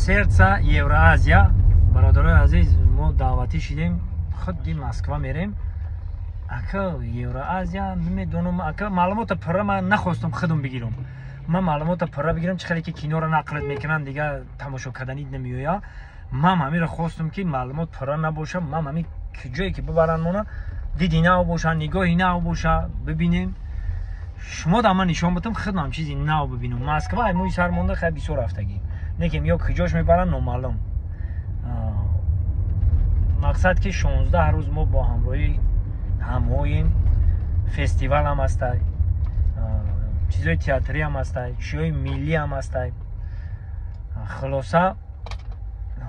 Сердце Евроазия. Бародарои азиз, мо даъватӣ шидем, худи Москва мерем. Ака Евроазия намедонам, ака маълумота пурра ман нахостам худам бигирам. Ман маълумота пурра бигирам, чӣ хеле ки киноро нақлат мекунанд, дига тамошо карданид намеоя. Ман ҳамиро хостам ки маълумот пурра набошам, ман ҳами ҷое ки бибаранд мона, диди нав боша, нигоҳи нав боша, бибинем. Шумо да ман нишон битам, худам чизи нав бибинам. Москва ай мӯи сар монда, хай бисёр рафтагӣ. Лекин ё куҷош мебаранд номаълум. Мақсад ки 16 рӯз мо бо ҳамроҳӣ ҳамоем, фестивал ҳам ҳастай, чизои театрӣ ҳам ҳастай, чиҳои миллӣ ҳам ҳастай. Хулоса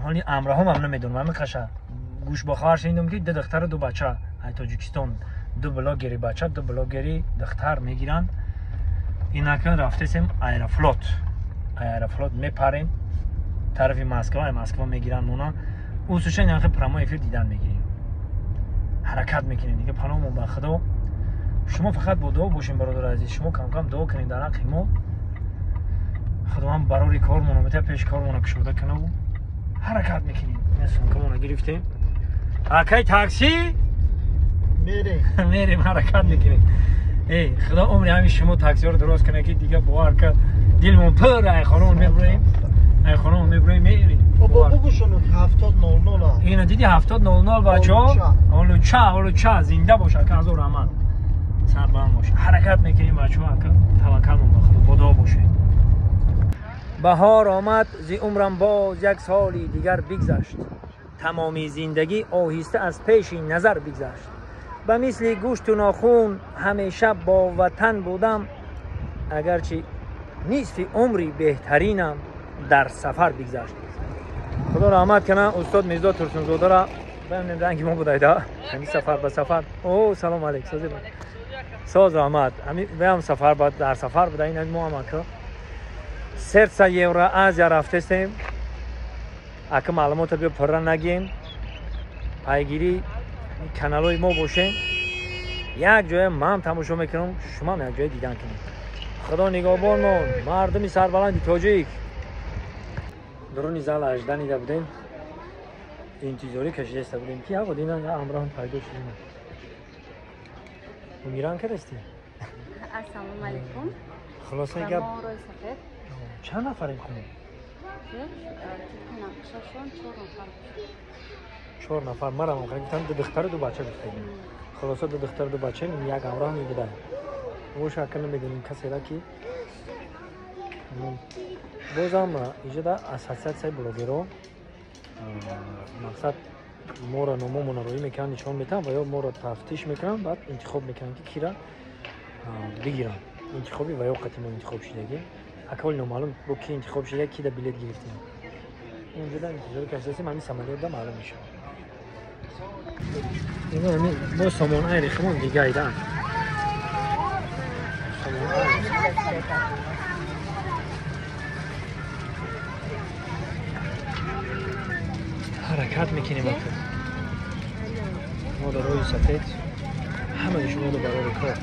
ҳоли амраҳом ҳам намедонам, ҳамин қаша гӯш бо хабар шунидам ки ду духтару ду бача ай Тоҷикистон, ду блогери бача, ду блогери духтар мегиранд. Инака рафтесем Аэрофлот, Аэрофлот мепарем тарафи Москва, ай Москва мегиранд мона. Усуша инахи прямой эфир дидан мегирем, ҳаракат мекунем дига. Паноҳмон ба Худо. Шумо фақат бо дуо бошем, бародари азиз, шумо камкам дуо кунед дар ҳаққи мо. Худованд барори кормона мета, пеш кормона кушода кунаву ҳаракат мекунем. Ина сумкамона гирифтем, акай такси мерем, мерем, ҳаракат мекунем. Эй Худо умри ҳамин шумо таксиҳоро дуруст кунад, ки дига бовар кард, дилмон пур, ай хонамон мебуроем, ай хонамон мебуроем, мерем. Бобо бигӯшону 70-00. Ина диди 70-00 бачаҳо, олуча, олуча зинда бош ака, ҳазор раҳмат, сарбаланд бош. Ҳаракат мекунем бачаҳо, ака таваккалмон ба Худо, бо дуо бошед. Баҳор омад, зи умрам боз як соли дигар бигзашт, тамоми зиндагӣ оҳиста аз пеши назар бигзашт. Ба мисли гӯшту нохун ҳамеша бо ватан будам, агарчи нисфи умри беҳтаринам дар сафар бигзашт. Худо раҳмат кана устод Мирзо Турсунзодаро, баёнем ранги мо будайда ҳамин сафар ба сафар. О, салом алейк, сози соз раҳмат. Ҳамин баём сафар ба дар сафар буда, ин мо ҳам ака Сердце Евроазия рафтесем. Ака маълумота биё пурра нагем, пайгирӣ каналҳои мо бошем. Як ҷоя ман тамошо мекунам, шумоам як ҷоя дидан кунед. Худо нигаҳбонмон, мардуми сарбаланди тоҷик. Дуруни зал ажда нида будем, интизорӣ кашидаиста будем ки ягод ина амраҳам пайдо шудем. Умиран кардасти? Ассалому алайкум. Хулосаи гап, Мо рои сафед. Чанд нафарем хунем? Тибқи нақшашон чор нафар. Чор нафар. Марам гуфтам ду духтару ду бача гуфтагим. Хулоса ду духтару ду бача, як ҳамроҳ мебуда. Боша ака намедонем касера ки бозам иҷода ассотсиатсияи блогерро мақсад моро номомона роӣ мекунанд, нишон метаҳанд ва ё моро тафтиш мекунанд, баъд интихоб мекунанд ки кира бигиранд. Интихоби ва ё қати мо интихоб шудагӣ. Ака ҳоли номаълум бо ки интихоб шуда, ки да билет гирифтем. Инҷода интизори кашидасем, ҳамин самолётда маълум мешавад. Ино ҳамин бо Сомон Айри химон дига айда. Сомон Айр. Ҳаракат мекунем ака. Мо дар роҳи сафед, ҳамаи шумо барори кор.